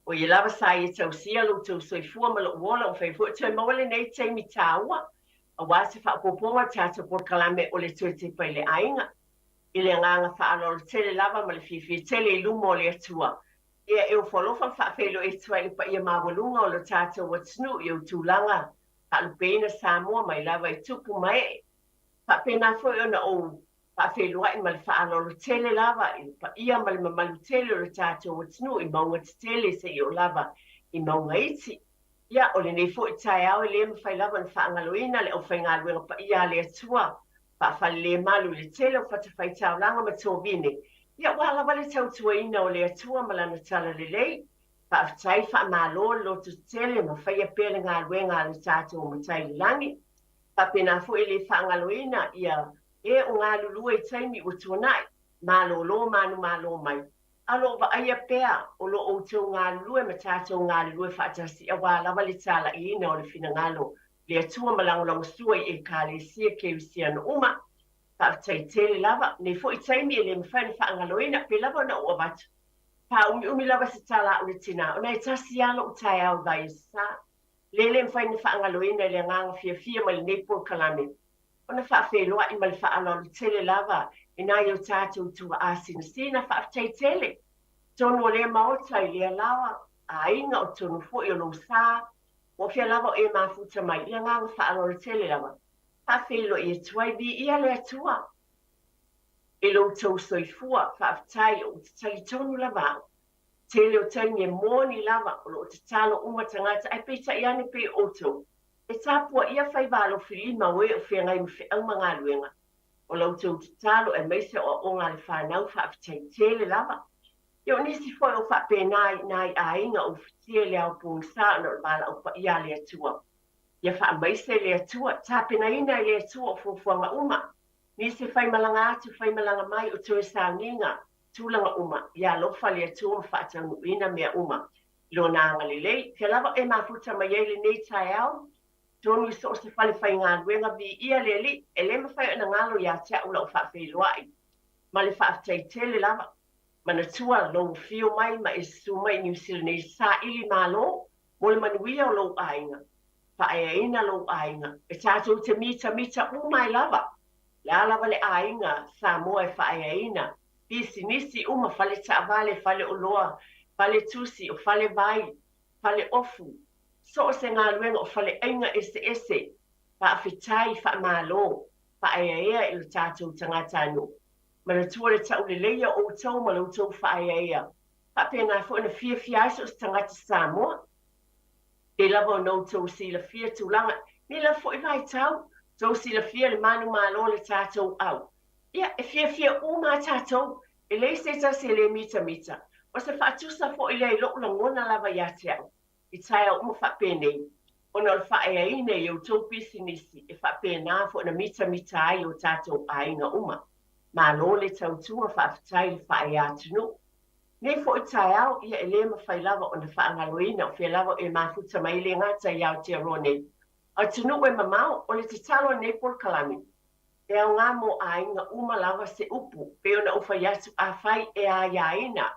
O ia lava sa ia tausia lo outou soifua ma lou ola ua mafai foi ona toe maua lenei taimi taua aua se faaopoopoga o le tatou polokalame o le Toe Tepa i le Aiga. I le agaga faaaloalo tele lava ma le fiafia tele i luma o le Atua, ia e ofo alofa ma faafeiloai atu ai i le paia maualuga o lo tatou atunuu i ou tulaga faalupeina Samoa mai lava i tupu ma ee. Faapena foi ona ou faafeiloai ma le faaaloalo tele lava i le paia ma le mamalu tele o le tatou atunuu i mauga tetele seia oo lava i mauga iti. Ia, o lenei foi taeao e le mafai lava ona faagaloina le aufaigaluega paia a le Atua, faafalelemalu i le tele o fatafaitaulaga ma tovine, ia aua lava le tautuaina o le Atua ma Lana Talalelei. Faafetai, faamalo le lototetele ma faia pea le galuega a le tatou Matai i le Lagi. Faapena foi e le faagaloina ia e o galulue i taimi ua tuanai, malolo manumalo mai, a o lo o vaaia pea o lo outou galulue ma tatou galulue faatasi aua lava le talaiina o le finagalo le Atua ma lagolagosua i Ekalesia Kerisiano uma. Faafetai tele lava. Nei foi taimi e le mafai ona faagaloina, pei lava ona ou avatu, faaumiumi lava se tala a au le tina, ona e tasi lava lou taeao i Vaiasa. Le le mafai ona faagaloina i le agaga fiafia mai lenei polokalame, ona faafeiloai ma le faaaloalo tele lava i nai o tatou tuaa sinasina. Faafetai tele. Tonu o lea maota i lea laoa, aiga, o tonu foi o lou sa, ua fia lava o e mafuta mai i le agaga faaaloalo tele lava. Faafeiloai atu ai, viia le Atua i lo outou soifua. Faafetai, ou te talitonu lava au, tele o taimi e moni lava o lo o tatalo uma tagata, ae peitai ane pei o outou e tapuaia faiva alofilima o e o feagai ma feau ma galuega. O la outou tatalo aemaise o aoga a le fanau, faafetai tele lava. Ia o nisi foi o faapena i nai aiga o ufitia i le ao pogisa ona o le valaau paia a le Atua. Ia faamaise le Atua, tapenaina e le Atua o fuafuaga uma, nisi e faimalaga atu, faimalaga mai, o toe sauniga, tulaga uma, ia alofa le Atua ma faataunuuina mea uma i Lona agalelei. Fea lava e mafuta mai ai lenei taeao, tonu i so o se fale faigaluega, viia le Alii, e le mafai ona galo ia te au lau faafeiloai ma le faafetai tele lava. Manatua lou afio mai ma e susu mai i Niu Sila nei, saili malo mo le manuia o lou aiga. Faaeaina lou aiga, e tatou te mitamita uma ai lava. Le a lava le aiga Samoa e faaeaina, pisinisi uma, fale taavale, fale oloa, fale tusi, o fale vai, fale ofu, so o se galuega o faleaiga eseese, faafetai, faamalo, faaeaea i lo tatou tagatanuu. Manatua le tauleleia o outou ma lo outou faaeaea. Faapena foi ona fiafia ai so o se tagata Samoa. Pei lava ona outou silafia tulaga nei lava foi vaitau, tou silafia le manumalo o le tatou au. Ia, e fiafia uma a tatou, e leai se tasi e le mitamita. O se faatusa foi lea i lou lagona lava ia te au, i taeao uma faapenei, ona o le faaeaina i outou pisinisi e faapena foi ona mitamita ai o tatou aiga uma. Malo le tautua, faafetai le faaea atunuu. Nei foi taeao, ia e le mafai lava ona faagaloina o fea lava e mafuta mai le gata i Aotearoa nei. Atunuu e mamao, o le tatalo a lenei polokalame, e aoga mo aiga uma lava se upu, pei ona ou fai atu, afai e aiaina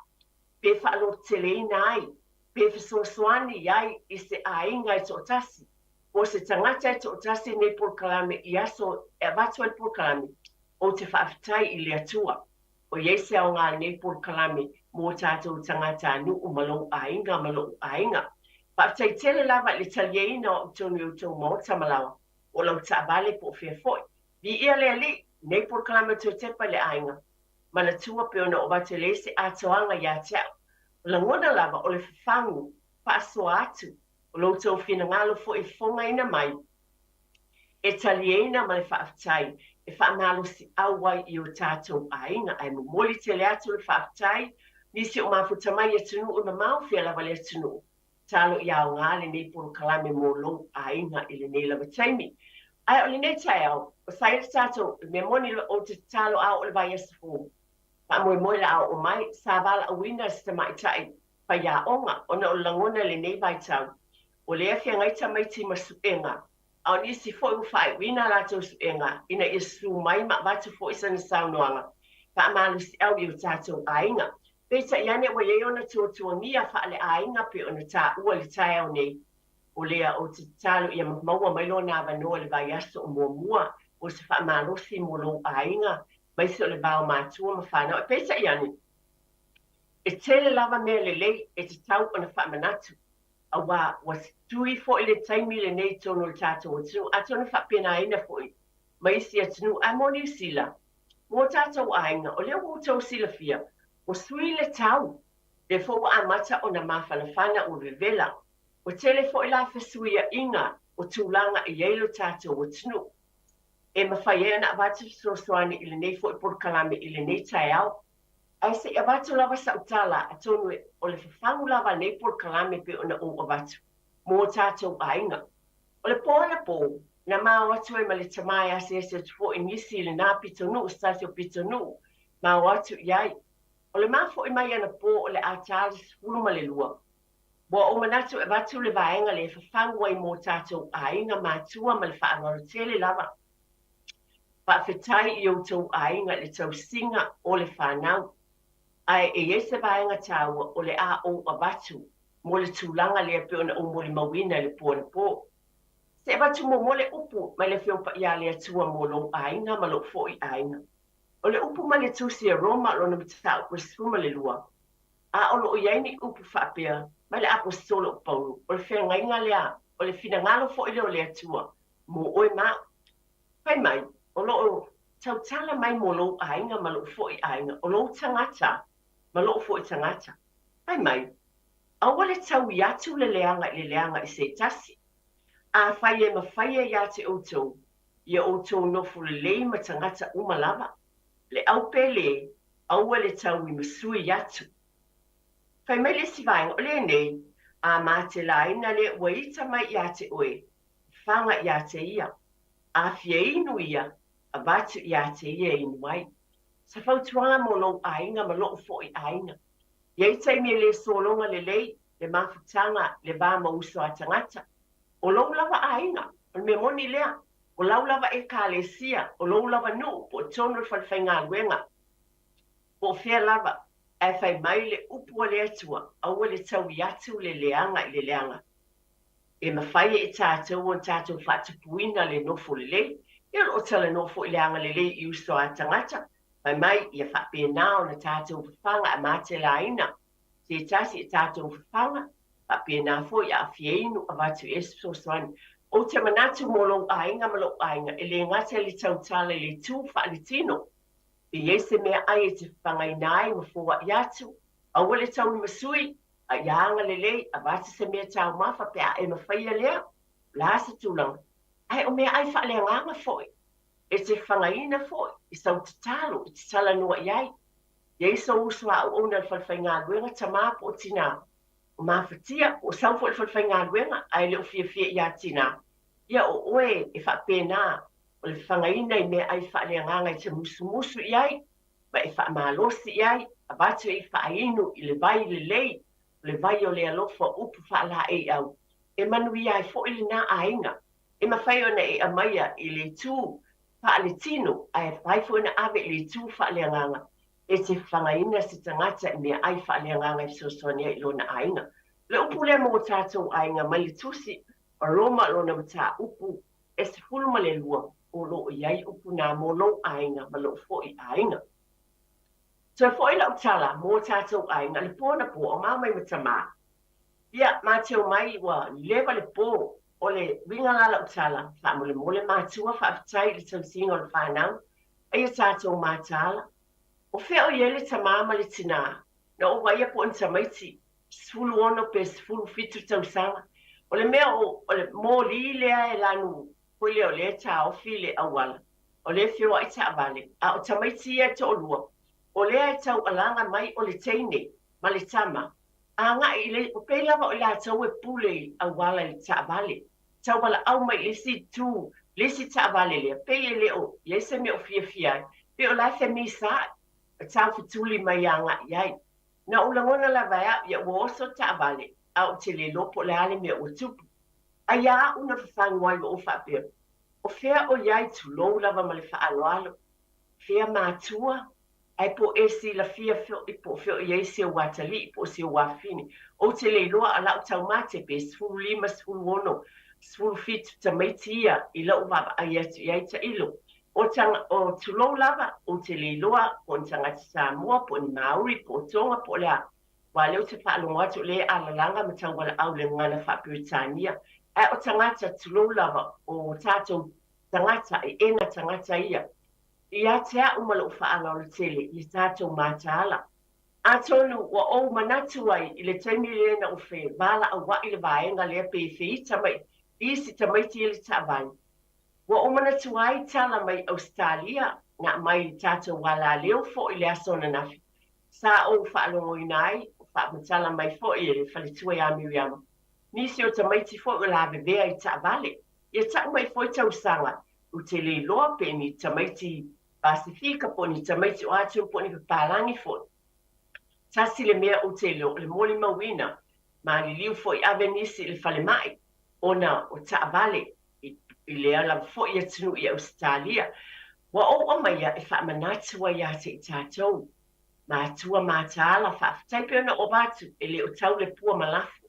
pe faalototeleina ai, pe fesoasoani ai i se aiga e toatasi, po o se tagata e toatasi lenei polokalame i aso e avatu ai le polokalame, ou te faafetai i le Atua. O i ai se aoga lenei polokalame mo tatou tagatanuu ma lou aiga ma lo'u aiga. Faafetai tele lava i le taliaina o au tonu i outou maota ma laoa, po o lau taavale po o fea foi. Viia le Alii, lenei polokalame o Toe Tepa i le Aiga. Manatua pei ona ou avatu e leai se atoaga ia te au. O lagona lava o le fafagu faasoa atu o lo outou finagalo foi e fofogaina mai, e taliaina ma le faafetai e faamalosiau ai i o tatou aiga. Ae momoli tele atu le faafetai nisi o mafuta mai i atunuu e mamao fia lava le atunuu. Talo ia aoga lenei polokalame mo lou aiga i lenei lava taimi. Ae o lenei taeao, o sa i le tatou, le mea moni ou te tatalo a oo le vaiaso fou, faamoemoe la a oo mai, sa valaauina se tamaitai faiaoga ona o le lagona i lenei vaitau, o lea e feagai tamaiti ma suega, a o nisi foi ua faaiuina a latou suega ina ia susu mai ma avatu foi sana saunoaga faamalosiau i o tatou aiga. Peitai ane ua i ai ona tuatuagia faaleaiga pei ona taua i le taeao nei, o lea ou te tatalo ia maua mai lona avanoa i le vaiaso o muamua mo se faamalosi mo lou aiga, aemaise o le va o matua ma fanau. Ae peitai ane, e tele lava mea lelei e tatau ona faamanatu, aua ua tui foi le taimi lenei i totonu o le tatou atunuu, atonu e faapenaina foi ma isi atunuu. Ae mo Niu Sila, mo tatou aiga, o lea ua outou silafia, ua sui le tau, lea foi ua amata ona mafanafana, ua vevela. Ua tele foi la fesuiaiga o tulaga e i ai lo tatou atunuu. E mafai ai ona avatu fesoasoani i lenei foi polokalame i lenei taeao. Ae se i avatu lava sau tala, atonu o le fafagu lava a lenei polokalame pei ona ou avatu mo tatou aiga. O le po anapo, na ma o atu ai ma le tama e asiasi atu foi i nisi i lena pitonuu, se tasi o pitonuu, ma o atu i ai. O le ma foi mai anapo o le a ta le 12, ua ou manatu e avatu le vaega lea e fafagu ai mo tatou aiga matua ma le faaaloalo tele lava. Faafetai i outou aiga i le tausiga o le fanau. Ae e i ai se vaega taua o le a ou avatu mo le tulaga lea pei ona ou molimauina i le po anapo. Se avatu muamua le upu mai le Afioga Paia a le Atua mo lou aiga ma lou foi aiga. O le upu mai le Tusi a Roma lona mataupu e 12, a o lo o i ai ni upu faapea mai le Aposetolo o Paulo, o le feagaiga lea, o le finagalo foi lea o le Atua mo oe ma au. Fai mai, o lo o tautala mai mo lou aiga ma lou foi aiga, o lou tagata ma lou foi tagata. Fai mai, Aua le taui atu le leaga i le leaga i se tasi. Afai e mafaia ia te outou, ia outou nofo lelei ma tagata uma lava. Le au pele, aua le taui ma sui atu. Fai mai le isi vaega, o lenei, a matelaina le ua ita mai ia te oe, faga ia te ia. A fia inu ia, avatu ia te ia e inu ai. Se fautuaga mo lou aiga ma lou foi aiga. I ai taimi e le sologa lelei le mafutaga le va ma uso a tagata. O lou lava aiga, o le mea moni lea, o lau lava Ekalesia, o lou lava nuu, po o totonu o le falefaigaluega, po o fea lava, ae fai mai le upu a le Atua, aua le taui atu le leaga i le leaga. E mafai e tatou ona tatou faatupuina le nofo lelei. Ia o lo o talanoa foi le agalelei i uso a tagata, Fai mai, ia faapena ona tatou fafaga e matelaina se tasi e tatou fafaga, faapena foi a fia inu avatu i ai se fesoasoani. Ou te manatu mo lou aiga ma lou aiga, e le gata i le tautala i le itu faaletino, pe i ai se meaai e te fafagaina ai ma foai atu, aua le tauimasui, a ia agalelei, avatu se mea taumafa pe a e mafaia lea, o le a se tulaga. Ae o meaai faaleagaga foi. E te fagaina foi i sau tatalo e te talanoa i ai. I ai sou uso a auauna i le falefaigaluega, tamā po o tinā, o mafatia, po o sau foi i le falefaigaluega ae le o fiafia iā tinā, ia o oe e faapena o le fagaina i meaai faaleagaga e te musumusu i ai ma e faamalosi i ai, avatu e i faainu i le vai lelei, o le vai o le alofa upu faalaeiau, e manuia ai foi lena aiga. E mafai ona e aumaia i le itu faaletino ae mafai foi ona ave i le itu faaleagaga e te fagaina se tagata i meaai faaleagaga e fesoasoani ai i lona aiga. O le upu lea mo tatou aiga mai le Tusi o Roma lona mataupu e 12 o lo o i ai upu na mo lou aiga ma lou foi aiga. Toe foi lau tala mo tatou aiga le po anapo o mao mai ma tamā. Ia, mateu mai ua leva le po. O le uiga la lau tala, faamolemole matua faafetai i le tausiga o le fanau, a ia tatou mataala. O fea o i ai le tamā ma le tinā? Na ou vaia po o ni tamaiti 16 pe 17 tausaga. O le mea o, o le moli lea e lanu foi lea o lea e taofi le auala, o lea e feoai taavale, a o tamaiti ia e toalua, o lea e taualaga mai o le teine ma le tama, Agai i le, ua pei lava o i latou e pule i auala i le taavale, taualaau mai i le isi itu, le isi taavale lea, pei e le o i ai se mea o fiafia ai, pei o la e femisa ai, ma taufetuli mai agai i ai. Na ou lagona lava e au, ia ua oso le taavale, a ou te le iloa po o le a le mea ua tupu. A ia au na fafagu ai ua ou faapea, O fea o i ai, tulou lava ma le faaaloalo, fea matua? Ae po o e silafia foi po o fea o i ai si ou atalii po o si ou afafine. Ou te le iloa a lau taumate pe 15, 16, 17 tamaiti ia i lou vaavaai atu i ai tailo. O tanga, o tulou lava, ou te le iloa po o ni tagata Samoa, po o ni Māori, po o Tonga, po o le a. Aua o lea ou te faalogo atu o lea e alalaga ma tauwalaau i le gagana faa-Peretania. Ae o tagata, tulou lava, o tatou tagata, e ena tagata ia. Ia te a'u ma lo'u faaaloalo tele ia tatou mataala. Atonu ua ou manatu ai i le taimi lea na ou fe valaaua'i le vaega lea pe feita mai isi tamaiti ia le taavale. Ua ou manatu ai tala mai Ausetalia na aumai i tatou alaleo fo'i le aso ananafi sa ou faalogoina ai o faamatala mai fo'i e le faletua ia Miriama nisi o tamaiti fo'i ua lavevea i taavale. Ia ta'u mai foi tausaga Ou te le iloa pe ni tamaiti Pasifika po o ni tamaiti o Atu po o ni papalagi foi. Tasi le mea ou te iloa o le molimauina, maliliu foi ave nisi i le falemai ona o taavale i lea lava foi atunuu i Ausetalia. Ua ou aumaia e faamanatu ai ia te i tatou. Matua mataala, faafetai pei ona ou avatu, e le o tau le pua ma lafo.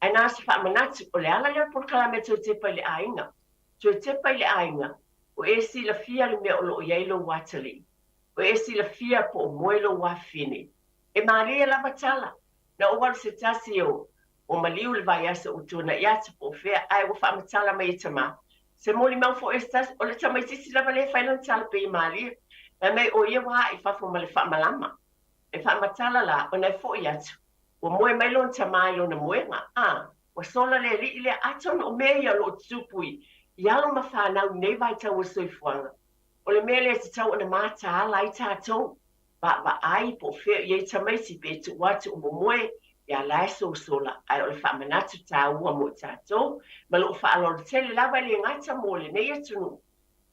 Ae na o se faamanatu, o le ala lea o le polokalame Toe Tepa i le Aiga. Toe tepa i le aiga, ua e silafia le mea o lo o i ai lou atalii. Ua e silafia po o moe lou afafine. E mālie lava tala. Na ou alu se tasi o o maliu i le vaiaso ua tuanai atu po o fea, ae ua faamatala mai e Tamā. Se molimau foi o se tasi, o le tamaitiiti lava lea e fai lana tala pei e mālie. Fai mai o ia ua aa i fafo ma le faamalama. E faamatala la, ona e foi atu, ua moe mai lona tamā i lona moega, a. Ua sola le alii lea, atonu o mea ia o lo o tutupu i i alo ma fanau i nei vaitau o le soifuaga. O le mea lea e tatau ona mataala ai tatou, vaavaai po o fea o i ai tamaiti pe tuu atu o momoe ia la e sosola, ae o le faamanatu taua mo i tatou ma lou faaaloalo tele lava e le gata mo lenei atunuu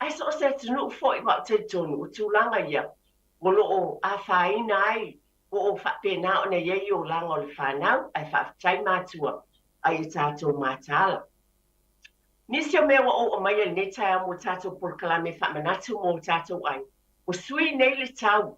ae so o se atunuu foi aua ou te talitonu o tulaga ia o lo o afaina ai Po o faapena ona i ai olaga o le fanau, ae faafetai matua a ia tatou mataala. Nisi o mea ua ou aumaia i lenei taeao mo tatou polokalame faamanatu mo tatou aiga. Ua sui nei le tau,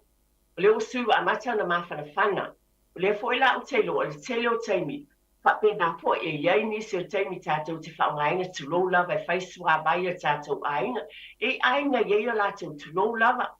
o lea ua sui ua amata ona mafanafana. O lea foi la ou te iloa o le tele o taimi, faapena foi e i ai nisi o taimi tatou te faaaogaina tulou lava e fai suavai a tatou aiga. E i ai aiga e i ai o latou tulou lava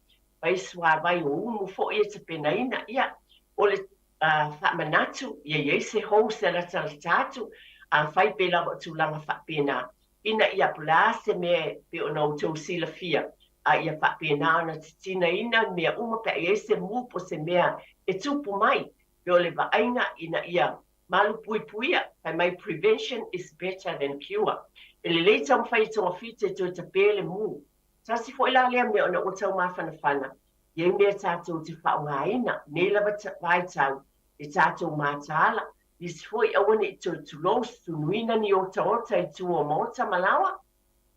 Fai suavai o umu foi e tapenaina, ia, o le faamanatu, ia i ai se hose e latalata atu, afai pe lava o tulaga faapena, ina ia po o le a se mea e pei ona outou silafia, a ia faapena ona titinaina mea uma pe a i ai se mu po o se mea e tupu mai, pei o le vaaiga ina ia malupuipuia, fai mai prevention is better than cure. E lelei taumafai e togafiti e toe tape le mu. Tasi foi la lea mea ona ua tau mafanafana i ai mea tatou te faaaogaina nei lava vaitau i tatou mataala, nisi foi aua ne i toe tulou sunuina ni otaota i tua o maota ma laoa.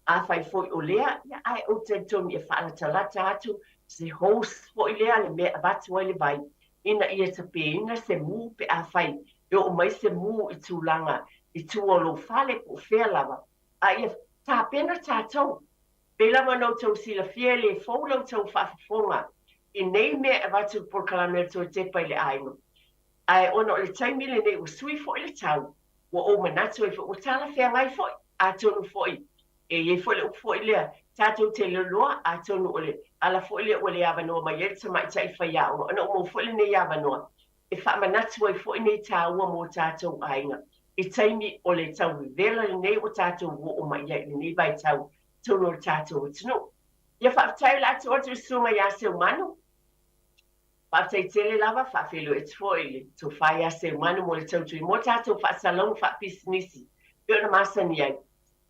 Afai foi o lea, ia ae ou talitonu ia faalatalata atu se hose foi lea le mea e avatu ai le vai ina ia tapeina se mu pe afai e oo mai se mu i tulaga i tua o lou fale po o fea lava a ia tapena tatou. Pei lava ona outou silafia e le fou la outou faafofoga i nei mea e avatu i le polokalame a le Toe Tepa i le Aiga. Ae ona o le taimi lenei ua sui foi le tau, ua ou manatu ai foi ua talafeagai foi, atonu foi e i ai foi le upu foi lea, tatou te iloiloa, atonu o le ala foi lea ua le avanoa mai ai le tamaitai faiaoga ona ua maua foi lenei avanoa e faamanatu ai foi nei taua mo tatou aiga i taimi o le tau vevela lenei ua tatou oo mai ai i lenei vaitau tonu o le tatou atunuu. Ia faafetai o le a tuu atu i le susuga ia Seumanu. Faafetai tele lava, faafeiloai atu foi i le tofa ia Seumanu mo le tautua mo tatou faasalalauga faapisinisi pei ona masani ai.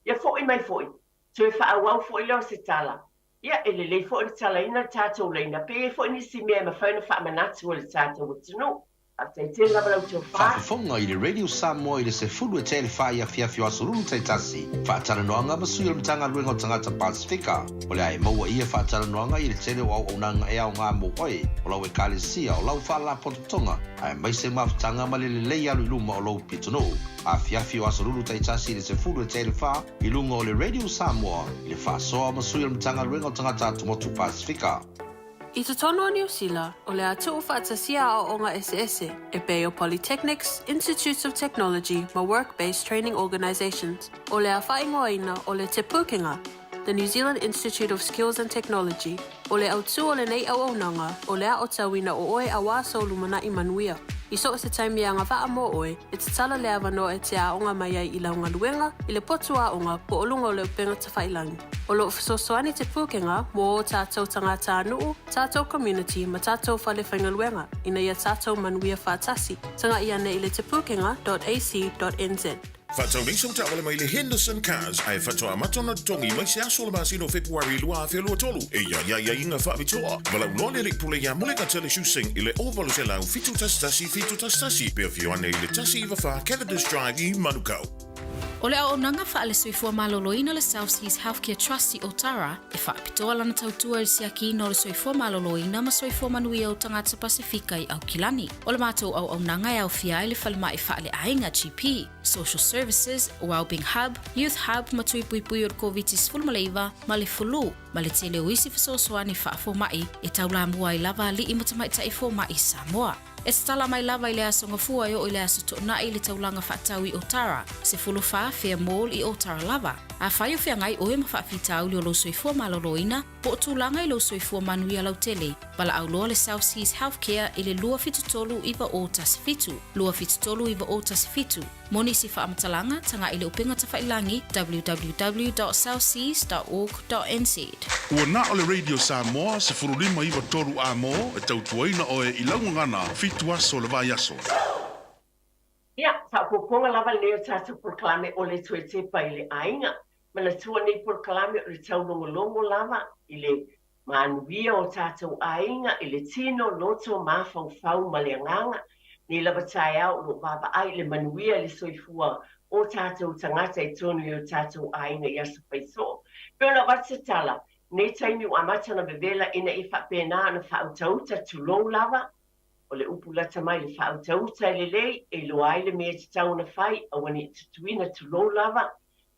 Ia foi mai foi, toe faaauau foi lea o se tala. Ia, e lelei foi ona talaina le tatou laina pe i ai foi nisi mea e mafai ona faamanatu e le tatou atunuu. Faafetai tele lava lau tofa. Faafofoga i le Radio Samoa i le 10:04 i afiafi o Aso Lulu taitasi, faatalanoaga ma sui o le Matagaluega o Tagata Pasefika. O le a e maua ia faatalanoaga i le tele o auaunaga e aoga mo oe, o lau Ekalesia, o lau faalapotopotoga, aemaise mafutaga ma le lelei alu i luma o lou pitonuu. Afiafi o Aso Lulu taitasi i le 10:04 i luga o le Radio Samoa i le faasoa ma sui o le Matagaluega o Tagata Atumotu Pasefika. I totonu o Niu Sila, o le a tuufaatasia aoaoga eseese, e pei o Polytechnics, Institutes of Technology ma Work-Based Training Organisations. O le a faaigoaina o le Te Pūkenga, The New Zealand Institute of Skills and Technology, o le autū o lenei auaunaga, o le aotauina o oe auā sou lumanai manuia. I so o se taimi e agavaa mo oe, e tatala le avanoa e te aoga mai ai i lau galuega, i le potu aoga, po o luga o le upega tafailangi. O lo o fesoasoani Te Pūkenga mō ō tātou tagatānuu, tātou community ma tātou whale faigaluega, ina ia tātou manuia whātasi. Tagai ane i le tepūkenga.ac.nz. Faatau nei sau taavale mai le Henderson Cars ae faatoa amata ona totogi mai se aso o le masina o Fepuari 2023. Eia i aiaiga faapitoa, valaau loa le alii pule ia Muligatele Shu Singh i le 0800 711 711 pe afio ane i le 194 Cavendish Drive i Manukau. O le auaunaga faale-soifua maloloina le South Seas Healthcare Trust i Otara e faapitoa lana tautua i le siakiina o le soifua maloloina ma soifua manuia o tagata Pasefika i Aukilani. O le matou auaunaga e aofia ai le falemai faale-aiga, GP, Social Services, Wellbeing Hub, Youth Hub ma tui puipui o le Koviti-19 ma le flu, ma le tele o isi fesoasoani faafomai e taulamua ai lava alii ma tamaitai fomai i Samoa. E tatala mai lava i le aso Gafua e oo i le aso Toonai le taulaga faatau i Otara, 14 Fair Mall i Otara lava. Afai o feagai oe ma faafitauli o lou soifua maloloina, po o tulaga i lou soifua manuia lautele, valaau loa le South Seas Healthcare i le 273 9017, 273 9017. Mo nisi faamatalaga, tagai i le upega tafailangi www.southseas.org.nz. Ua na o le Radio Samoa 15 93 A-mo e tautuaina oe i lau gagana 7 aso o le vaiaso. Ia, faaopoopoga lava lenei o tatou polokalame o le toe tepa i le aiga. Manatua nei polokalame o le taulogologo lava i le manuia o tatou aiga i le tino, loto, mafaufau ma le agaga. Nei lava taeao o lo o vaavaai i le manuia i le soifua o tatou tagata i totonu i o tatou aiga i aso faisoo. Pei ona avatu se tala, nei taimi ua amata ona vevela ina ia faapena ona faautauta, tulou lava, o le upu lata mai le faautauta e lelei e iloa ai le mea e tatau ona fai, aua ne i tutuina, tulou lava.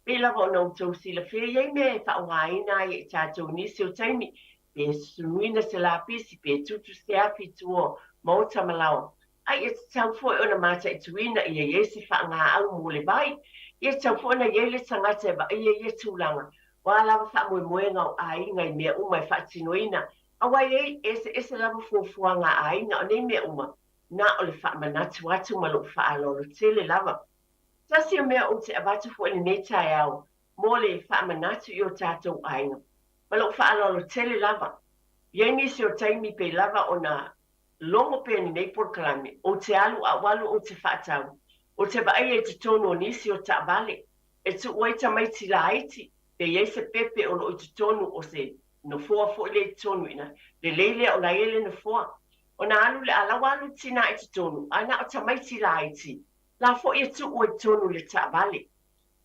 Pei lava ona outou silafia, e i ai mea e faaaogaina ai e i tatou i nisi o taimi, pe sunuina se lapisi, pe tutu se afi i tua o maota ma laoa. Ai e tatau foi ona mataituina ia i ai se faagaau mo le vai. Ia tatau foi ona i ai le tagata e vaaia ia tulaga. O a lava faamoemoega o aiga i mea uma e faatinoina, aua e i ai eseese lava fuafuaga a aiga o nei mea uma, na o le faamanatu atu ma lou faaaloalo tele lava. Tasi o mea ou te avatu foi i lenei taeao mo le faamanatu i o tatou aiga, ma lou faaaloalo tele lava. I ai nisi o taimi pei lava ona logo pea lenei polokalame, ou te alu a ou alu ou te faatau, ou te vaaia i totonu o nisi o taavale e tuu ai tamaiti laiti, pe i ai se pepe o lo o i totonu o se nofoa foi lea i totonu i ina, lelei lea o la e i ai le nofoa. Ona alu lea, a la ua alu le tina i totonu, ae na o tamaiti laiti la foi e tuu ai i totonu i le taavale.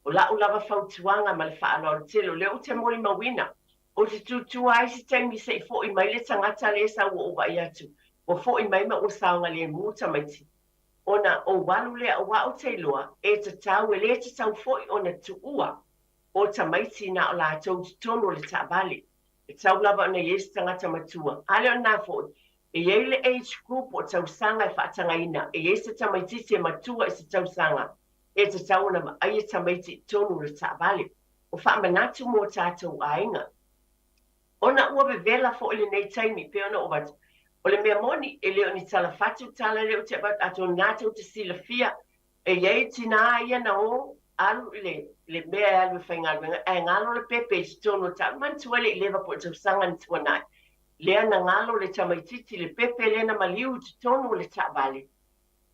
O la'u lava fautuaga ma le faaaloalo tele, o lea ou te molimauina, ou te tutua ai se taimi se i fo'i mai le tagata lea sa ua ou vaai atu, ua fo'i mai ma ua saogalemu tamaiti, ona ou alu lea aua ou te iloa e tatau, e lē tatau foi ona tuua o tamaiti na o latou i totonu o le taavale. E tatau lava ona i ai se tagata matua. A le o lena foi, e i ai le age group o tausaga e faatagaina, e i ai se tamaitiiti e matua i se tausaga, e tatau ona vaaia tamaiti i totonu o le taavale. O faamanatu mo tatou aiga. Ona ua vevela foi lenei taimi, pei ona ou avatu, o le mea moni, e le o ni tala fatu tala lea ou te avatu, atonu na tou te silafia, e i ai tinā ia na o, alu i le, le mea e alu e faigaluega, ae galo le pepe i totonu o le taavale. Manatua e le i leva po o le tausaga na tuanai, lea na galo le tamaitiiti le pepe lea na maliu i totonu o le taavale.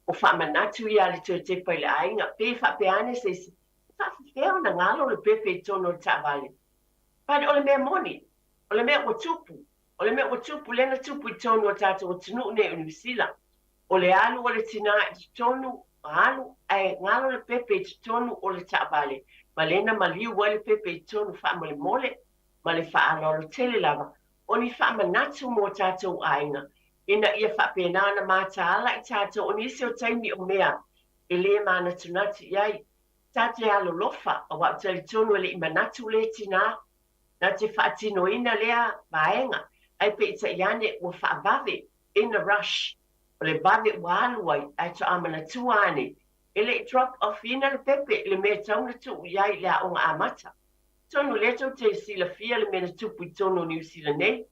O faamanatu ia a le toe tepa i le aiga, pe faapea ane se isi, e faafefea ona galo le pepe i totonu o le taavale? But o le mea moni, o le mea ua tupu, o le mea ua tupu, lea na tupu i totonu o tatou atunuu nei o Niu Sila, o le alu o le tinā i totonu, alu, ae galo le pepe i totonu o le taavale, ma lea na maliu ai le pepe i totonu faamolemole, ma le faaaloalo tele lava, o ni faamanatu mo tatou aiga, ina ia faapena ona mataala i tatou o nisi o taimi o mea e lē manatunatu i ai. Ta te alolofa, aua ou talitonu e le i manatu lē tinā na te faatinoina lea vaega. Ae peitai ane ua faavave, in a rush, o le vave ua alu ai, ae toa manatua ane, e le i drop off ina le pepe i le mea e tatau ona tuu i ai i le aoga amata. Atonu o lea tou te silafia le mea na tupu i totonu o Niu Sila nei,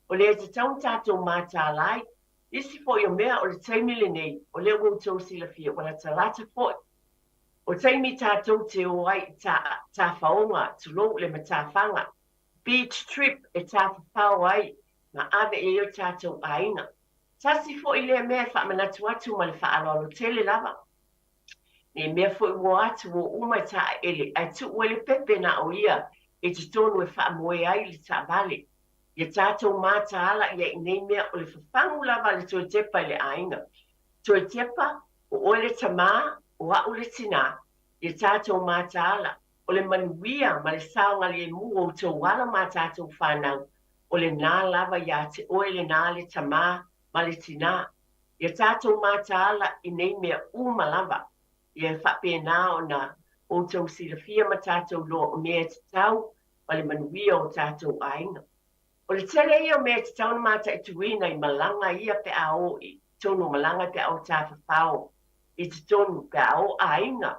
o lea e tatau ona tatou mataala ai. Nisi foi o mea o le taimi lenei, o lea ua outou silafia ua latalata foi. O taimi tatou te o ai i tafaoga, tulou le matafaga, beach trip e tafafao ai ma ave i ai o tatou aiga. Tasi foi lea mea e faamanatu atu ma le faaaloalo tele lava. Nei mea foi ua o atu ua uma e taaele ae tuu ai le pepe na o ia i totonu e faamoe ai le taavale. Ia tatou mataala ia i nei mea o le fafagu lava a le toe tepa i le aiga. Toe tepa, o oe le tamā, o a'u le tinā, ia tatou mataala, o le manuia ma le saogaliemu o outou alo ma a tatou fanau, o lenā lava iā te oe lenā le tamā ma le tinā. Ia tatou mataala i nei mea uma lava, ia e faapena ona outou silafia ma tatou iloa o mea e tatau ma le manuia o tatou aiga. O le tele ia o mea e tatau ona mataituina i malaga ia pe a o i totonu o malaga pe a o tafafao i totonu pe a o aiga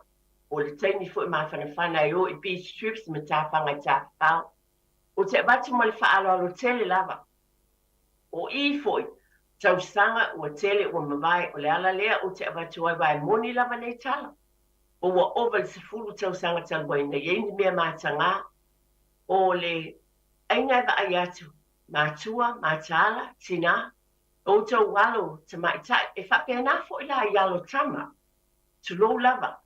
o le taimi foi mafanafana e o i beach trips ma tafaga i tafafao. Ou te avatu ma le faaaloalo tele lava. O i foi, tausaga ua tele ua mavae o le ala lea ou te avatu ai aua e moni lava nei tala. O ua ova i le 10 tausaga talu ai na i ai ni mea matagā o le aiga e vaai atu, matua, mataala, tinā, o outou alo tamaitai, e faapena foi la i alo tama, tulou lava,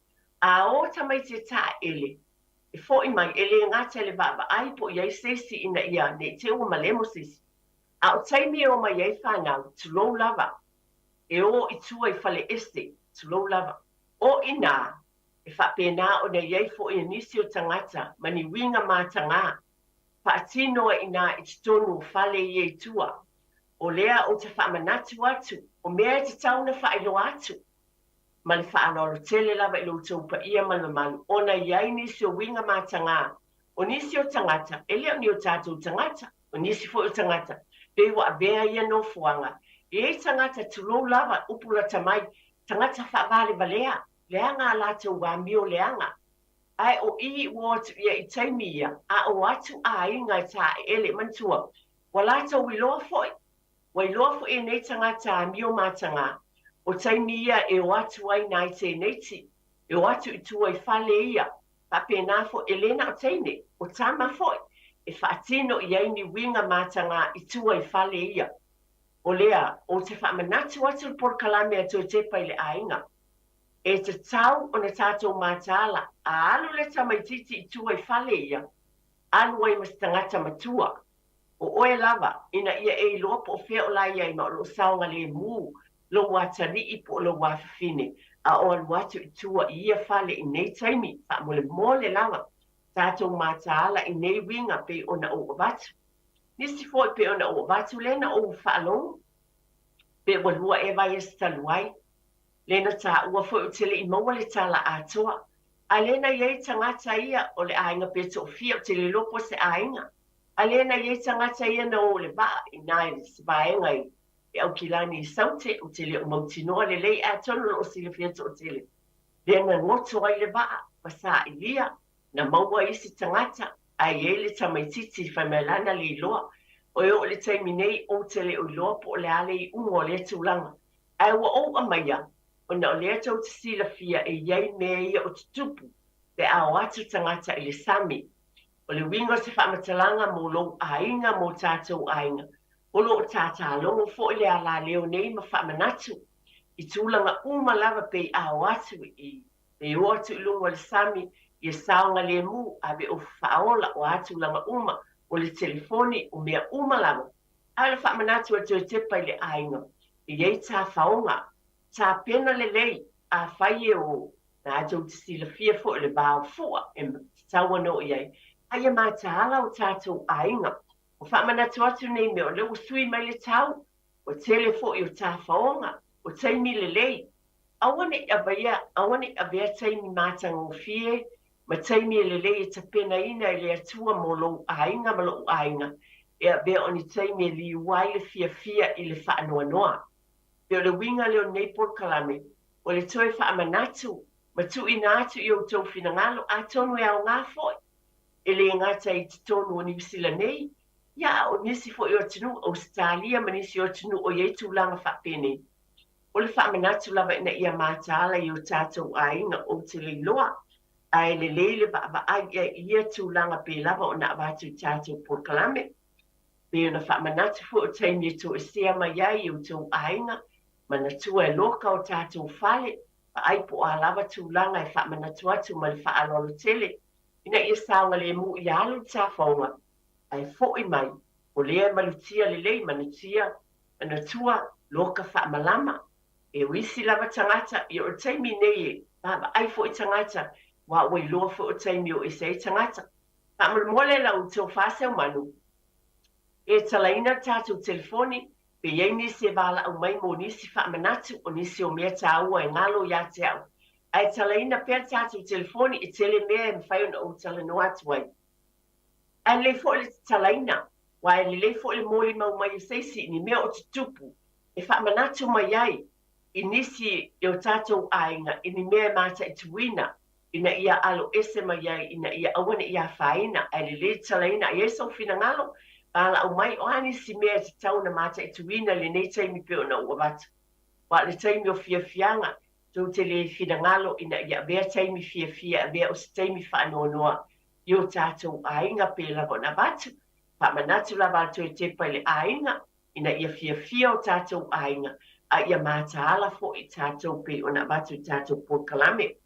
a o tamaiti e taele, e foi mai, e le gata i le vaavaai po o i ai se isi ina ia ne i te i ua malemo se isi. A o taimi e o mai ai fanau, tulou lava, e o i tua i fale ese, tulou lava. O inā, e faapena ona i ai foi nisi o tagata ma ni uiga matagā, faatino ai inā i totonu o fale ia i tua. O lea ou te faamanatu atu, o mea e tatau ona faailoa atu, ma le faaaloalo tele lava i lo outou paia ma le mamalu, ona e i ai nisi o uiga matagā, o nisi o tagata, e le o ni o tatou tagata, o nisi foi o tagata, pei ua avea ia nofoaga, e i ai tagata, tulou lava, upu lata mai, tagata faavalevalea, leaga a latou amio leaga. Ae o i ua o atu ia i taimi ia, a o atu aiga e taeele, manatua, ua latou iloa foi, ua iloa foi e nei tagata amio matagā, o taimi ia e o atu ai nai teineiti, e o atu i tua i fale ia, faapena foi, e le na o teine, o tama foi, e faatino i ai ni uiga matagā i tua i fale ia. O lea, ou te faamanatu atu le polokalame a Toetepa i le aiga. E tatau ona tatou mataala, a alu le tamaitiiti i tua i fale ia, alu ai ma se tagata matua. O oe lava, ina ia e iloa po o fea o la i ai ma o lo o saogalemu lou atalii po o lou afafine, a o alu atu i tua i ia fale i nei taimi, faamolemole lava, tatou mataala i nei uiga pei ona ou avatu. Nisi foi pei ona ou avatu lea na ou faalogo, pe ua lua ea vaiaso talu ai, Lea na taua foi ou te le i maua le tala atoa. A lea na i ai tagata ia o le aiga pe toafia ou te le iloa po o se aiga. A lea na i ai tagata ia na o i le vaa inā i se vaega i Aukilani i Saute ou te le o mautinoa lelei ae atonu o lo o silafia toatele. Lea na goto ai le vaa ma sailia na maua ai isi tagata ae i ai le tamaititi fai mai lana le iloa. O e oo i le taimi nei ou te le o iloa po o le a le iuga o lea tulaga. Ae ua ou aumaia, ona o lea tou te silafia e i ai mea ia o tutupu pe a o atu tagata i le sami. O le uiga o se faamatalaga mo lou aiga mo tatou aiga, o lo o tātālogo foi le alaleo nei ma faamanatu i tulaga uma lava pei a o atu i pe o atu i luga o le sami ia saogalemu ave ofu faaola o a tulaga uma o le telefoni o mea uma lava. A o le faamanatu a toe tepa i le aiga, e i ai tafaoga, tapena lelei, afai e o na tou te silafia foi o le va o fua e tatau ona oo i ai, a ia mataala o tatou aiga. Ua faamanatu atu nei mea o lea ua sui mai le tau, ua tele foi o tafaoga, o taimi lelei. Aua ne i avaia, aua ne i avea taimi matagofie ma taimi e lelei e tapenaina e le Atua mo lou aiga ma lou aiga. E avea o ni taimi e liua ai le fiafia i le faanoanoa. Pei o le uiga lea o lenei polokalame, o le toe faamanatu ma tuuina atu i outou finagalo, atonu e aoga foi, e le gata i totonu o Niu Sila nei, ia a o nisi foi o atunuu, Ausetalia ma nisi o atunuu o i ai tulaga faapenei. O le faamanatu lava ina ia mataala i o tatou aiga, ou te le iloa, ae lelei le vaavaai i ai i ia tulaga pe lava ona avatu i tatou polokalame. Pei ona faamanatu foi o taimi e toesea mai ai i outou aiga, manatua e loka o tatou fale, vaai po o a lava tulaga e faamanatu atu ma le faaaloalo tele ina ia saogalemu ia alu le tafaoga ae foi mai o lea e malutia lelei manatia manatua loka faamalama e o isi lava tagata ia o le taimi nei e vaavaai foi tagata aua ua iloa foi o taimi o ese ai tagata. Faamolemole la outou Faseumanu e talaina le tatou telefoni pe i ai nisi e valaau mai mo nisi faamanatu o nisi o mea taua e galo ia te au. Ae talaina pea le tatou telefoni e tele mea e mafai ona ou talanoa atu ai. Ae lelei foi le tatalaina, aua e lelei foi le molimau mai o se isi i ni mea o tutupu e faamanatu mai ai i nisi i o tatou aiga i ni mea e mataituina ina ia alo ese mai ai ina ia aua ne i afaina. Ae lelei le tatalaina a i ai sou finagalo, valaau mai, o a nisi mea e tatau ona mataituina i lenei taimi pei ona ou avatu. Aua o le taimi o fiafiaga, tou te le finagalo ina ia avea taimi fiafia e avea o se taimi faanoanoa i o tatou aiga pe lava ona avatu. Faamanatu lava a toe tepa i le aiga ina ia fiafia o tatou aiga a ia mataala foi tatou pei ona avatu i tatou polokalame.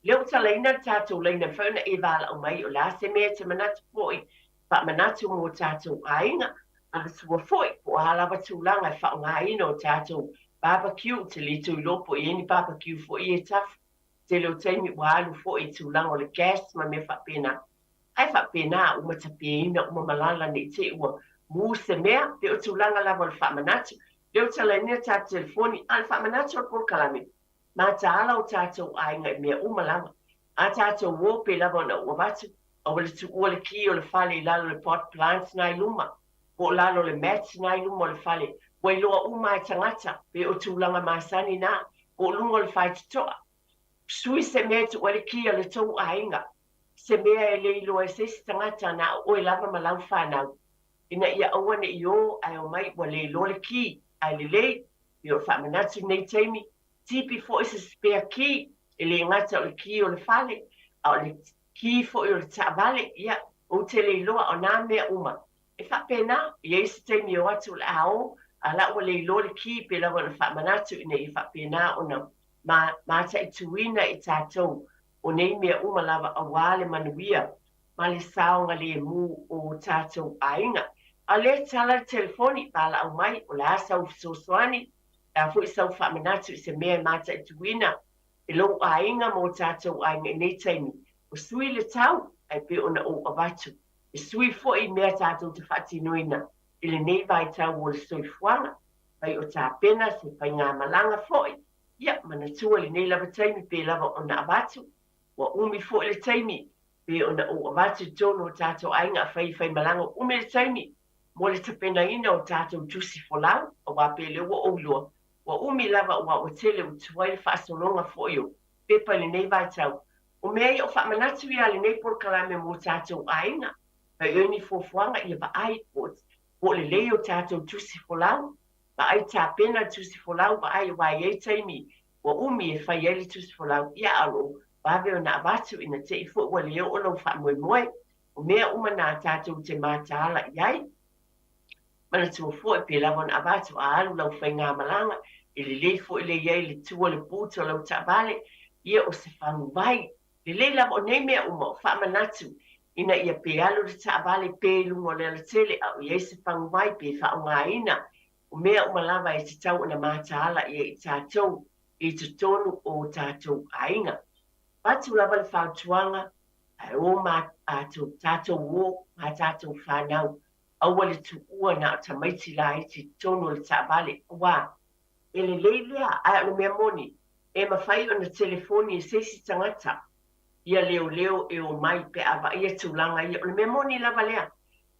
Lea ua talaina le tatou laina e mafai ona e valaau mai o le a se mea e te manatu foi faamanatu mo tatou aiga manatua foi po o a lava tulaga e faaaogaina o tatou barbecue ou te le toe iloa po o i ai ni barbecue foi ia i tafa. Tele o taimi ua alu foi i tulaga o le gas ma mea faapena. Ae faapena uma tapeina uma malala ne i te i ua mu se mea, pei o tulaga lava o le faamanatu. Lea ua talaina tatou telefoni, a o le faamanatu o le polokalame, mataala o tatou aiga i mea uma lava. A tatou o pei lava ona ou avatu, aua le tuua le ki o le fale i lalo o le pot plants na i luma, po o lalo o le mat na i luma o le fale. Ua iloa uma e tagata, pei o tulaga masani na, po o luga o le faitotoa. Sui se mea e tuu ai le ki a le tou aiga, se mea e le iloa e se isi tagata na o oe lava ma lau fanau, ina ia aua ne i o ae omai ua le iloa le ki, ae lelei, pei o le faamanatu i lenei taimi, tipi foi se spare key, e le gata o le ki o le fale, a o le ki foi o le taavale, ia, ou te le iloa, o nā mea uma. E faapena, i ai se taimi e o atu o le a o, a la ua le iloa le ki pei lava ona faamanatu ina ia faapena ona ma, mataituina e tatou o nei mea uma lava aua le manuia ma le saogalemu o tatou aiga. A o lea tala le telefoni, valaau mai, o le a sau fesoasoani, o le a foi sau faamanatu i se mea e mataituina e lou aiga ma o tatou aiga i nei taimi, ua sui le tau, ae pei ona ou avatu, e sui foi i mea tatou te faatinoina i lenei vaitau o le soifuaga, fai o tapena se faigamalaga foi, ia, manatua lenei lava taimi pe lava ona avatu, ua umi foi le taimi pe ona ou avatu i totonu o tatou aiga a fai faimalaga, ua umi le taimi mo le tapenaina o tatou tusi folau, aua pe lea ua ou iloa, ua umi lava aua ua tele ua tuai le faasologa foi o pepa i lenei vaitau. O mea ia o faamanatu ia lenei polokalame mo tatou aiga, fai ai ni fuafuaga ia vaai po o lelei o tatou tusi folau, vaai tapena le tusi folau, vaai aua e i ai taimi ua umi e fai ai le tusi folau, ia a o lo o vave ona avatu ina te i foi ua le oo lou faamoemoe. O mea uma na tatou te mataala i ai. Manatua foi pe lava ona avatu a alu lau faigamalaga, e lelei foi le i ai i le tua o le boot o lau taavale, ia o se faguvai. Lelei lava o nei mea uma o faamanatu ina ia pe alu le taavale pe i luga o le alatele a o i ai se faguvai pe faaaogaina. O mea uma lava e tatau ona mataala i ai i tatou i totonu o tatou aiga. Avatu lava le fautuaga, ae o ma tatou o ma tatou fanau Aua le tuua na o tamaiti laiti i totonu o le taavale, aua e lelei lea, ae o le mea moni, e mafai ona telefoni e se isi tagata ia leoleo e omai pe a vaaia tulaga ia. O le mea moni lava lea.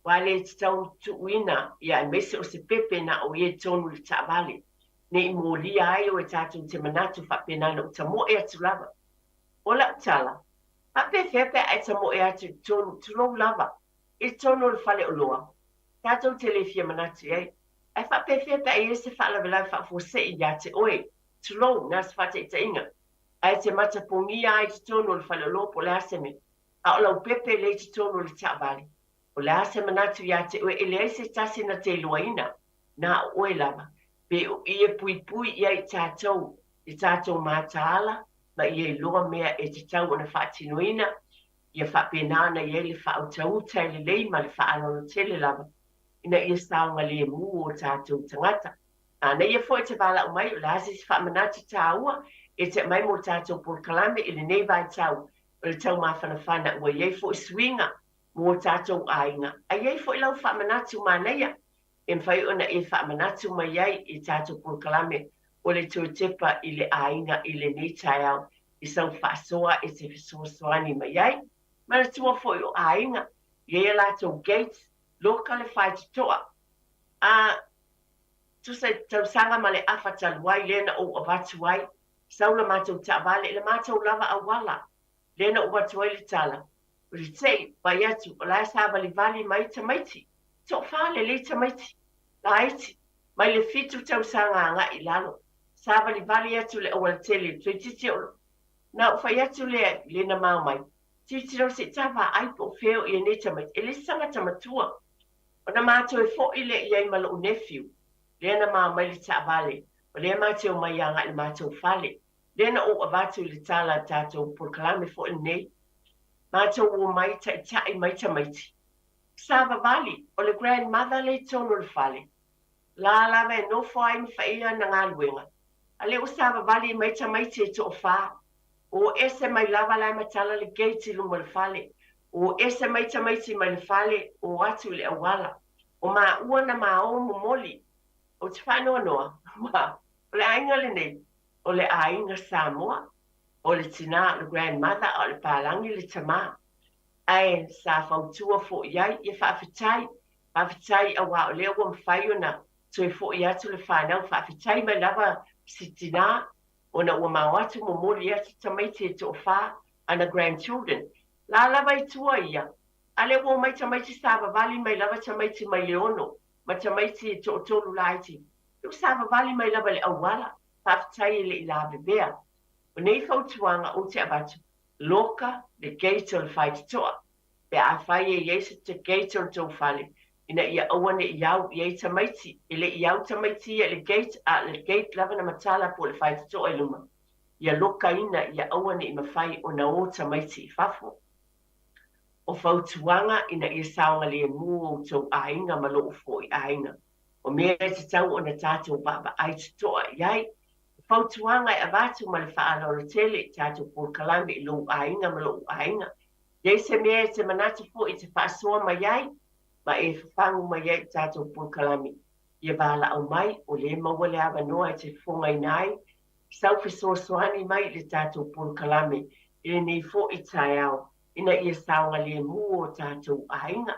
Aua e le tatau ona tuuina ia aemaise o se pepe na o ia i totonu i le taavale, ne i molia ai oe tatou te manatu faapena na ou tamoe atu lava. O lau tala, faapefea pe a e tamoe atu i totonu, tulou lava, i totonu o le faleoloa? Tatou te le fia manatu i ai. Ae faapefea pe a i ai se faalavelave faafuasei ia te oe, tulou, na o se faataitaiga, ae e te matapogia ai i totonu o le faleoloa po o le a se mea, a o lau pepe lea i totonu o le taavale? O le a se manatu ia te oe e leai se tasi na te iloaina, na o oe lava, pe o i e puipui i ai i tatou, i tatou mataala ma ia iloa mea e tatau ona faatinoina, ia faapena ona i ai le faautauta e lelei ma le faaaloalo tele lava, ina ia saogalemu o tatou tagata. Manaia foi te valaau mai, o le a se isi faamanatu taua e te aumai mo le tatou polokalame i lenei vaitau o le taumafanafana ua i ai foi suiga mo tatou aiga, a i ai foi lau faamanatu manaia e mafai ona e faamanatu mai ai i tatou polokalame o le toe tepa i le aiga i lenei taeao i sau faasoa e te fesoasoani mai ai. Manatua foi o aiga, i ai a latou gate, loka le faitotoa. A tusa i te tausaga ma le afa talu ai lea na ou avatu ai, sau la matou taavale i le matou lava auala lea na ou avatu ai le tala, O le tei, vaai atu, o la e savalivali mai tamaiti, toafa lelei tamaiti, laiti, mai le fitu tausaga agai i lalo, savalivali atu i le aualatele, toeitiiti o, na ou fai atu lea i lena mao mai, tilotilo se i ta vaai po o fea o i ai nei tamaiti, e le se tagata matua. Ona matou e foi lea i ai ma lou nephew, lea na mao mai le taavale, o lea matou e omai agai i le matou fale. Lea na ou avatu i le tala a tatou polokalame foi lenei, matou omai taitai mai tamaiti. Savavali, o le grandmother lea i totonu o le fale, la lava e nofo ai ma faia ana galuega, a lea ua savavali mai tamaiti e toafa. O ese mai lava la e matala le gate i luma o le fale. O ese mai tamaiti mai le fale, o atu i le auala. O maua na mao momoli. Ou te faanoanoa, aua o le aiga lenei, O le aiga Samoa, o le tina o le grandmother a o le palagi le tama. Ae sa fautua foi i ai, ia faafetai, faafetai aua o lea ua mafai ona toe foi atu le fanau, faafetai mai lava si tina ona ua mao atu momoli atu tamaiti e toafa ana grandchildren. La lava i tua ia, a lea ua omai tamaiti savavali mai lava tamaiti mai le ono ma tamaiti e toatolu laiti, ua savavali mai lava i le auala. Faafetai e le i lavevea. O nei fautuaga ou te avatu, loka le gate o le faitotoa, pe afai e i ai se gate o le tou fale, ina ia aua ne i au i ai tamaiti, e le i au tamaiti ia i le gate, a o le gate lava na matala po o le faitotoa i luma, ia lokaina ia aua ne i mafai ona o tamaiti i fafo. O fautuaga ina ia saogalemu outou aiga ma lou foi aiga. O mea e tatau ona tatou vaavaai totoa i ai. O fautuaga e avatu ma le faaaloalo tele i tatou polokalame i lou aiga ma lou aiga. I ai se mea e te manatu foi e te faasoa mai ai ma e fafagu mai ai i tatou polokalame, ia valaau mai, o lea e maua le avanoa e te fofogaina ai sau fesoasoani mai i le tatou polokalame i lenei foi taeao ina ia saogalemu o tatou aiga.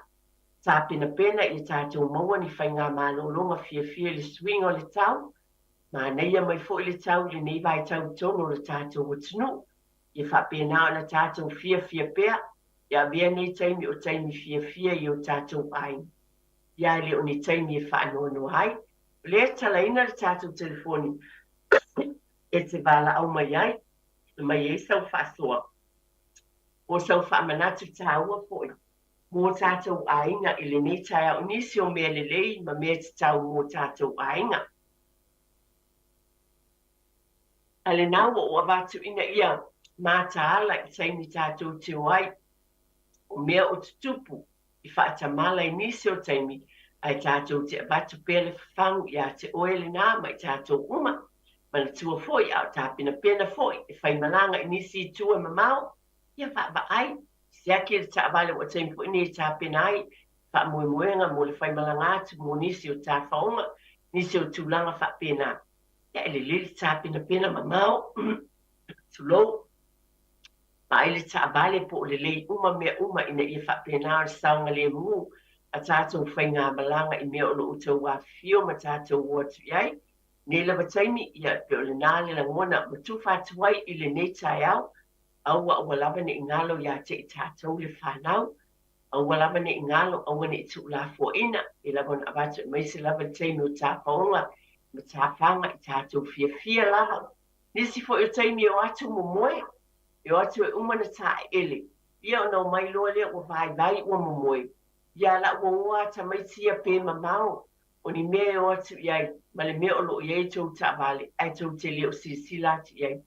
Tapenapena ia tatou maua ni faigamalologa fiafia i le suiga o le tau. Manaia mai foi le tau i lenei vaitau i totonu o le tatou atunuu. Ia faapena ona tatou fiafia pea e avea nei taimi o taimi fiafia i o tatou aiga. Ia e le o ni taimi e faanoanoa ai. O lea e talaina le tatou telefoni e te valaau mai ai, e mai ai sau faasoa po o sau faamanatu taua foi mō tātou aiga i lenei taeao i nisi o mea lelei ma mea tatau mō tātou aiga. A lena ua ou avatu ina ia mataala i taimi tātou te o ai, o mea o tutupu i faatamala i nisi o taimi, ae tātou te avatu pea le fafagu iā te oe lena ma i tātou uma. Manatua foi a o tapenapena foi e faimalaga i nisi itu e mamao, ia vaavaai Siaki le taavale ua taimi foi nei e tapena ai faamoemoega mo le faimalaga atu mo nisi o tafaoga, nisi o tulaga faapena. Ia e lelei le tapenapena mamao, tulou, vaai le taavale po o lelei uma mea uma ina ia faapena o le saogalemu. a tatou faigamalaga i mea o lo o outou afifio ma tatou o atu i ai. Nei lava taimi, ia, e pei o lena le lagona ua tufa atu ai i lenei taeao, aua aua lava ne i galo ia te i tatou le fanau, aua lava ne i galo, aua ne i tuulafoaina, e lava ona avatu aemaise lava le taimi o tapaoga ma tafaga i tatou fiafia lava. Nisi foi o taimi e o atu momoe, e o atu e uma ona taeele, ia ona omai loa lea ua vaivai ua momoe, ia la ua o a tamaiti ia pe mamao o ni mea e o atu i ai ma le mea o lo o i ai tou taavale ae tou te le o silasila atu i ai.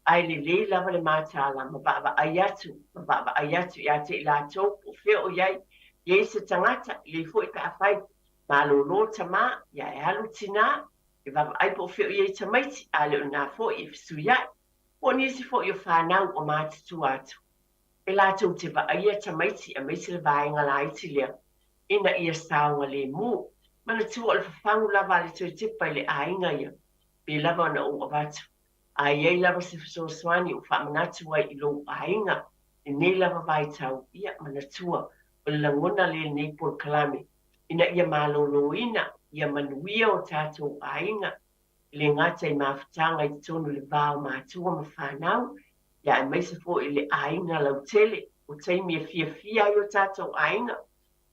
Ae lelei lava le mataala ma vaavaai atu ma vaavaai atu ia te i latou po o fea o i ai. I ai se tagata, lelei foi pe afai malolo tama, ia e alu tinā e vaavaai po o fea o i ai tamaiti, a le o lena foi e fesuia'i. Po o nisi foi o fanau ua matutua atu, e latou te vaaia tamaiti aemaise le vaega laiti lea ina ia saogalemu. Manatua o le fafagu lava a le toetepa i le aiga ia, pe lava ona ou avatu. A i ai lava se fesoasoani ua faamanatu ai i lou aiga i lenei lava vaitau, ia, manatua, o le lagona lea i lenei polokalame, ina ia maloloina, ia manuia o tatou aiga, e le gata i mafutaga i totonu i le va o matua ma fanau, ia aemaise foi i le aiga lautele, o taimi e fiafia ai o tatou aiga,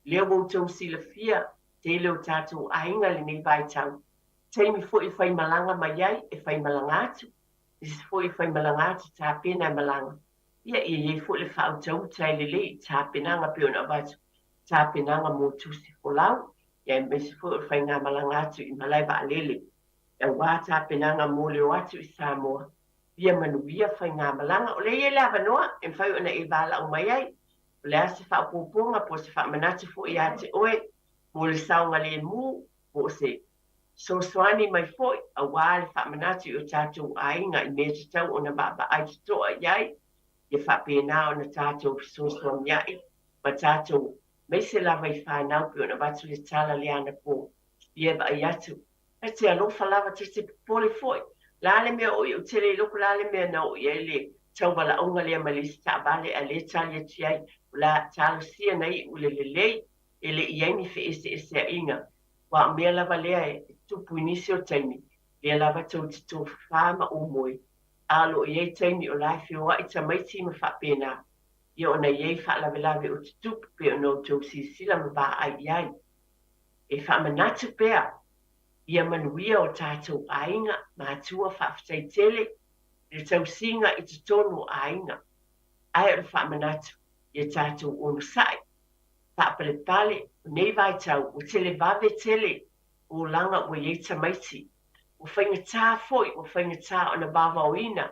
lea ua outou silafia, tele o tatou aiga i lenei vaitau, taimi foi e faimalaga mai ai, e faimalaga atu, nisi foi e faimalaga atu tapena e malaga, ia ia i ai foi le faautauta e lelei i tapenaga pei ona avatu, tapenaga mo tusi folau, ia aemaise foi o le faigamalaga atu i malae vaalele, aua tapenaga mo le o atu i Samoa, ia manuia faigamalaga. O lea e i ai le avanoa e mafai ona e valaau mai ai, o le a se faaopoopoga po o se faamanatu foi ia te oe mo le saogalemu, po o se fesoasoani mai foi aua le faamanatu i o tatou aiga i mea tatau ona vaavaai totoa i ai, ia faapena ona tatou fesoasoania'i ma tatou aemaise lava i fanau pei ona avatu le tala lea anapo, ia e vaai atu, ta te alofa lava, ta te popole foi. O le a le mea o i, ou te le iloa po o le a le mea na oo i ai le tauvalaauga lea mai le isi taavale ae lea e tali atu i ai, o le a talosia na iu i le lelei, e le i i ai ni feeseeseaiga. Aua o mea lava lea e tupu i nisi o taimi, lea lava tou te tofafa ma umoe, a o lo o i ai taimi o la e feoai tamaiti ma faapena. Ia ona i ai faalavelave o tutupu pei ona outou silasila ma vaai i ai. E faamanatu pea ia manuia o tatou aiga, matua faafetai tele i le tausiga i totonu o aiga. Ae o le faamanatu ia tatou onosai, faapalepale, o nei vaitau ua televave tele olaga ua i ai tamaiti, ua faigata foi, ua faigata ona vaovaoina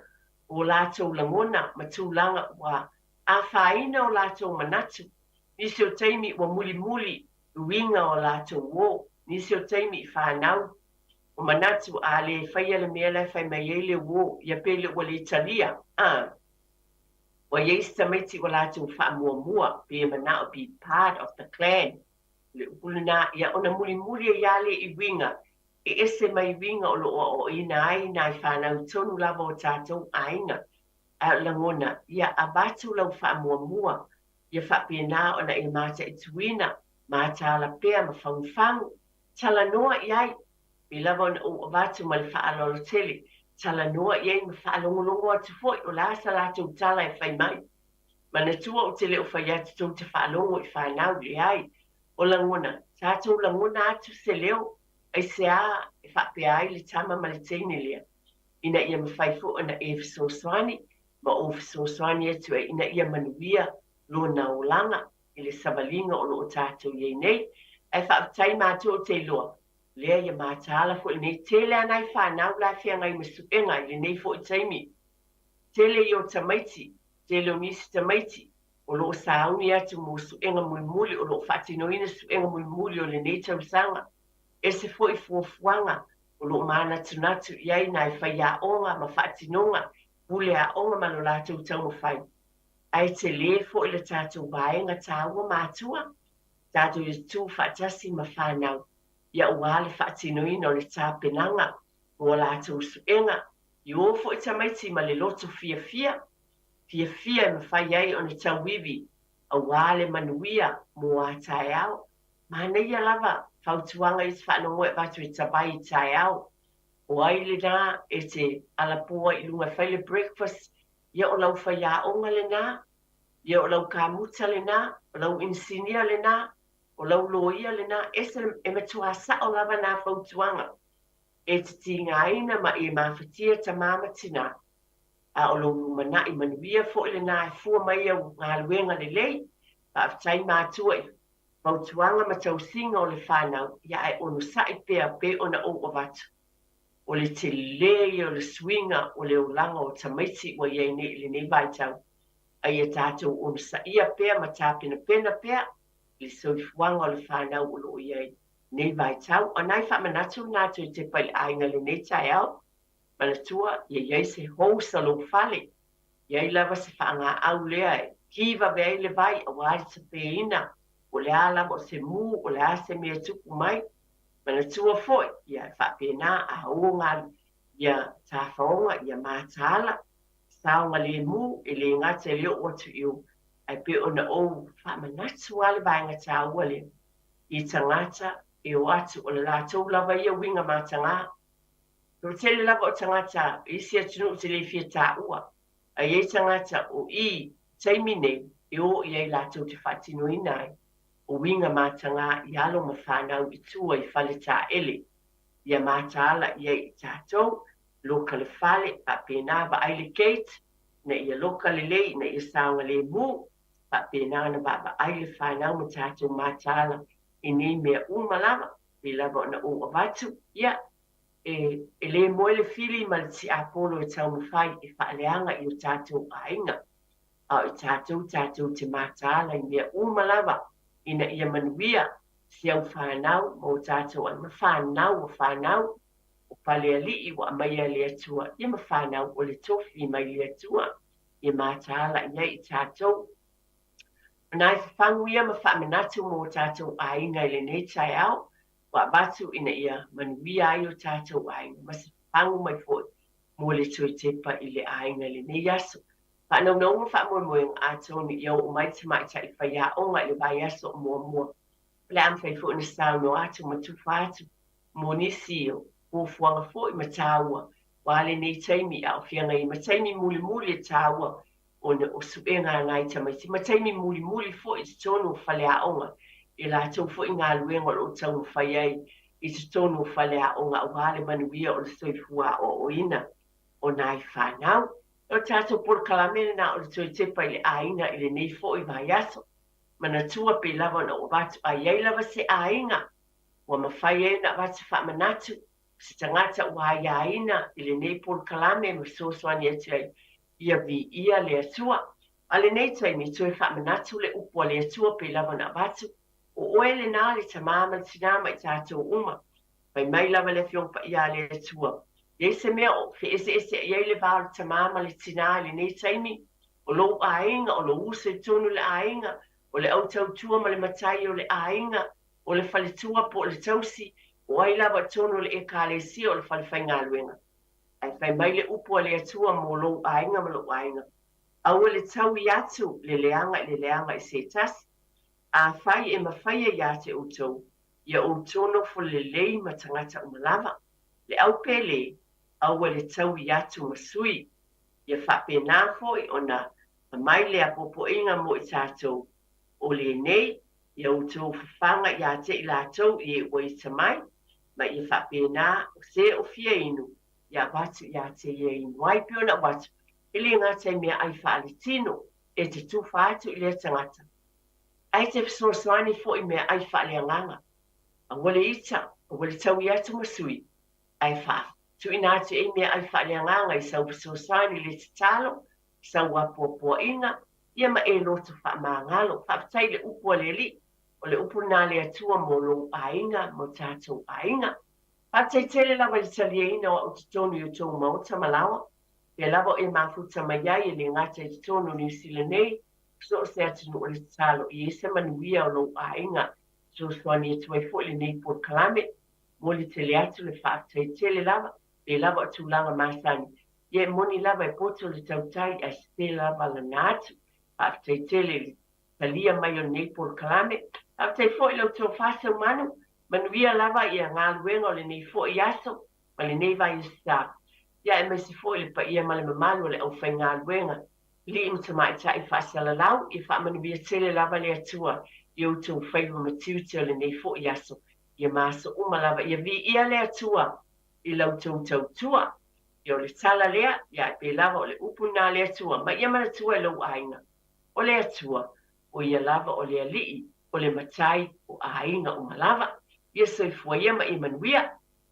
o latou lagona ma tulaga ua afaina o latou manatu, nisi o taimi ua mulimuli uiga o latou uō, nisi o taimi i fanau o manatu a le faia le mea la e fai mai ai le uō, ia pe le ua le talia, a ua i ai isi tamaiti ua latou faamuamua pe manao be part of the clan, o le upu lena, ia ona mulimuli ai a lea i uiga E ese mai uiga o lo o aoaoina ai nai fanau tonu lava o tatou aiga, a o le lagona, ia avatu lau faamuamua, ia faapena ona e mataituina, mataala pea ma fagufagu, talanoa i ai, pei lava ona ou avatu ma le faaaloalo tele, talanoa i ai ma faalogologo atu foi o le a sa latou tala e fai mai. Manatua ou te le o fai atu tou te faalogo i fanau, leai, o lagona, tatou lagona atu se leo, Aisea e faapea ai le tama ma le teine lea, ina ia mafai foi ona e fesoasoani ma ou fesoasoani atu ai ina ia manuia lona olaga i le savaliga o lo o tatou i ai nei. Ae faafetai matou ou te iloa, lea ia mataala foi lenei tele a nai fanau la e feagai ma suega i lenei foi taimi. Tele ia o tamaiti, tele o nisi tamaiti o lo o sauni atu mo suega mulimuli o lo o faatinoina suega mulimuli o lenei tausaga. Ese foi fuafuaga o lo o manatunatu i ai nai faiaoga ma faatinoga pule aoga ma lo latou taumafai. Ae tele foi le tatou vaega taua matua, tatou i tu faatasi ma fanau ia aua le faatinoina o le tapenaga mo a latou suega. I o foi tamaiti ma le loto fiafia, fiafia e mafai ai ona tauivi aua le manuia mo a taeao. Manaia lava fautuaga ia te faanogoa e avatu e tavai i taeao. O ai lena e te alapo ai i luga e fai le breakfast, ia o lau faiaoga lena, ia o lau kamuta lena, o lau inisinia lena, o lau loia lena, ese le, e matua sao lava nā fautuaga e te tigaina ma e mafatia tamā ma tinā. A o lou lumanai manuia foi lena e fua mai au galuega lelei. Faafetai matua i fautuaga ma tausiga o le fanau, ia ae onosai pea pe ona ou avatu. O le telē ia o le suiga o le olaga o tamaiti ua i ai nei i lenei vaitau, a ia tatou onosaia pea ma tapenapena pea i le soifuaga o le fanau o lo o i ai nei vaitau. O nai faamanatu lena toe tepa i le aiga i lenei taeao, manatua ia i ai se hose o lou fale, i ai lava se faagaau lea e ki vave ai le vai aua le tapeina, po o le a lava o se mu, o le a se mea e tupu mai. Manatua foi, ia e faapena a o galu, ia tafaoga, ia mataala, saogalemu, e le gata i le oo atu i o, ae pei ona ou faamanatu lava le vaega taua lea i tagata e o atu, o le latou lava ia uiga mataga. O le tele lava o tagata i isi atunuu te le fia taua, a i ai tagata o i taimi nei e o i ai latou te faatinoina ai o uiga mataga i alo ma fanau i tua i fale taele, ia mataala i ai i tatou, loka le fale, faapena vaai le gate ina ia loka lelei ina ia saogalemu, faapena ona vaavaai le fanau ma tatou mataala i nei mea uma lava. Pei lava ona ou avatu, ia, e, e le moe le fili ma le tiapolo e taumafai e faaleaga i o tatou aiga, a o i tatou tatou te mataala i mea uma lava ina ia manuia si au fanau ma o tatou aiga, ma fanau o fanau o Palealii ua aumaia e le Atua, ia ma fanau o le tofi mai le Atua, ia mataala i ai i tatou. O nai fafagu ia ma faamanatu mo o tatou aiga i lenei taeao, ua avatu ina ia manuia ai o tatou aiga ma se fafagu mai foi mo le toe tepa i le aiga i lenei aso. Faanaunauga faamoemoega atonu ia oo mai le tamaitai faiaoga i le vaiaso o muamua. O le a mafai foi ona saunoa atu ma tufa atu mo nisi o fuafuaga foi ma taua aua lenei taimi a o feagai ai ma taimi mulimuli e taua ona o suega a nai tamaiti ma taimi mulimuli foi i totonu o faleaoga i latou foi galuega o lo o taumafai ai i totonu o faleaoga aua le manuia o le soifua aoaoina o nai fanau. O le tatou polokalame lena o le toe tepa i le aiga i lenei foi vaiaso. Manatua pei lava ona ou avatu a i ai lava se aiga ua mafai ai ona avatu faamanatu se tagata ua aiaina i lenei polokalame ma fesoasoani atu ai Ia viia le Atua. A lenei taimi, toe faamanatu le upu a le Atua pei lava ona avatu, O oe lena le tamā ma le tinā ma i tatou uma. Fai mai lava le Afioga Paia a le Atua, I ai se mea o feeseeseai ai le va o le tamā ma le tinā i lenei taimi, o lou aiga, o lou uso i totonu o le aiga, o le au tautua ma le matai o le aiga, o le faletua po o le tausi, o ai lava i totonu o le Ekalesia o le falefaigaluega. Ae fai mai le upu a le Atua mo lou aiga ma lou aiga, Aua le taui atu le leaga i le leaga i se tasi. Afai e mafaia ia te outou, ia outou nofo lelei ma tagata uma lava. Le au pele, aua le taui atu ma sui. Ia faapena foi ona aumai le apoapoaiga mo i tatou o lenei, ia outou fafaga ia te i latou i e ua ita mai, ma ia faapena o se o fia inu, ia avatu ia te ia inu ai. Pei ona avatu, e le gata i meaai faaletino e te tufa atu i lea tagata, ae te fesoasoani foi i meaai faaleagaga. Aua le ita, aua le taui atu ma sui, ae faatuina atu i ai meaai faaleagaga i sau fesoasoani i le tatalo, sau apoapoaiga, ia ma e loto faamagalo. Faafetai i le upu a le Alii, o le upu lena a le Atua mo lou aiga ma o tatou aiga. Faafetai tele lava i le taliaina o au totonu i o tou maota ma laoa, pea lava o e mafuta mai ai e le gata i totonu o Niu Sila nei, so o se atunuu o le tatalo i ai se manuia o lou aiga. Fesoasoani atu ai foi lenei polokalame. Momoli tele atu le faafetai tele lava, pei lava o tulaga masani, Ia e moni lava e poto le tautai ae sese lava lana atu. Faafetai tele i le talia mai o lenei polokalame. Faafetai foi i la outou faasau manu, manuia lava ia galuega o lenei foi aso ma lenei vaiaso, ia aemaise foi le paia ma le mamalu o le aufaigaluega, alii ma tamaitai faasalalau. Ia faamanuia tele lava le Atua i outou faiva ma tiute o lenei foi aso ia ma aso uma lava. Ia viia le Atua i la outou tautua. Ia o le tala lea, ia pe lava o le upu na le Atua, ma ia manatua e lou aiga, o le Atua, o ia lava o le Alii, o le Matai o aiga uma lava. Ia soifua ia ma ia manuia.